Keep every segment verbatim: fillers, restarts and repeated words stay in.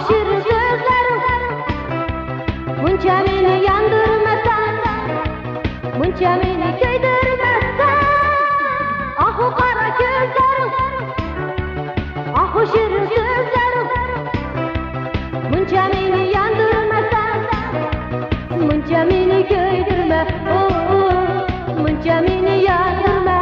شېرىن سۆزلەرنىڭ مۇنچە مېنى ياندۇرمىسا، مۇنچە مېنى كۆيدۈرمىسە، ئاھۇ قارا كۆزلەرنىڭ، ئاھۇ شېرىن سۆزلەرنىڭ مۇنچە مېنى ياندۇرمىسا، مۇنچە مېنى كۆيدۈرمە، ئۇ، ئۇ، مۇنچە مېنى ياندۇرما.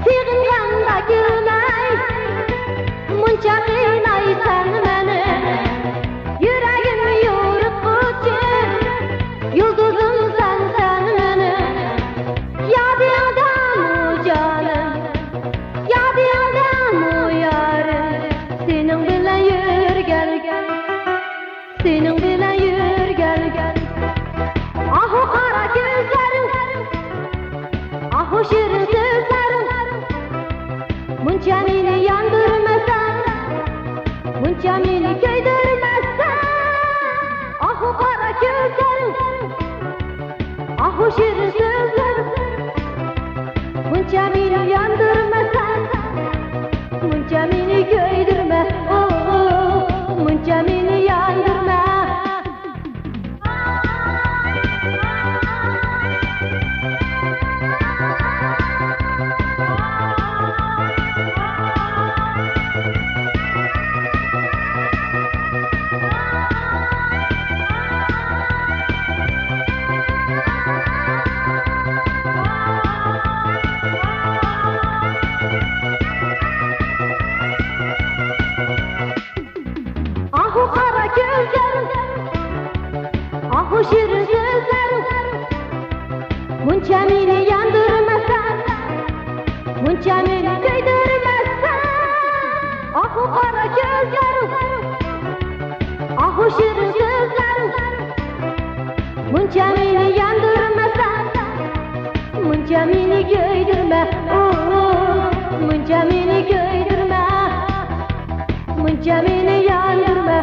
سېغىنغاندا كۈلمەي، مۇنچە قىينايسەن مېنى. يۈرەكنى يورۇتقۇچى يۇلتۇزۇمسەن سەن مېنىڭ. يادىڭدامۇ جانىم، يادىڭدامۇ يارىم، سېنىڭ بىلەن يۈرگەن، سېنىڭ بىلەن يۈرگەن. ئاھۇ قارا كۆزلەرنىڭ، ئاھۇ شېرىن سۆزلەرنىڭ مۇنچە مېنى ياندۇرمىسا، مۇنچە مېنى كۆيدۈرمىسە، ئاھۇ قارا كۆزلەرنىڭ، ئاھۇ شېرىن سۆزلەرنىڭ مۇنچە مېنى ياندۇرمىسا، مۇنچە مېنى كۆيدۈرمە، ئۇ، ئۇ، مۇنچە مېنى ياندۇرما. ئاھۇ قارا كۆزلەر، ئاھۇ شېرىن سۆزلەر، مۇنچە مېنى ياندۇرمىسا، مۇنچە مېنى كۆيدۈرمىسە، ئاھۇ قارا كۆزلەر، ئاھۇ شېرىن سۆزلەر، مۇنچە مېنى ياندۇرمىسا، مۇنچە مېنى كۆيدۈرمە، ئۇ، مۇنچە مېنى كۆيدۈرمە، مۇنچە مېنى ياندۇرمە،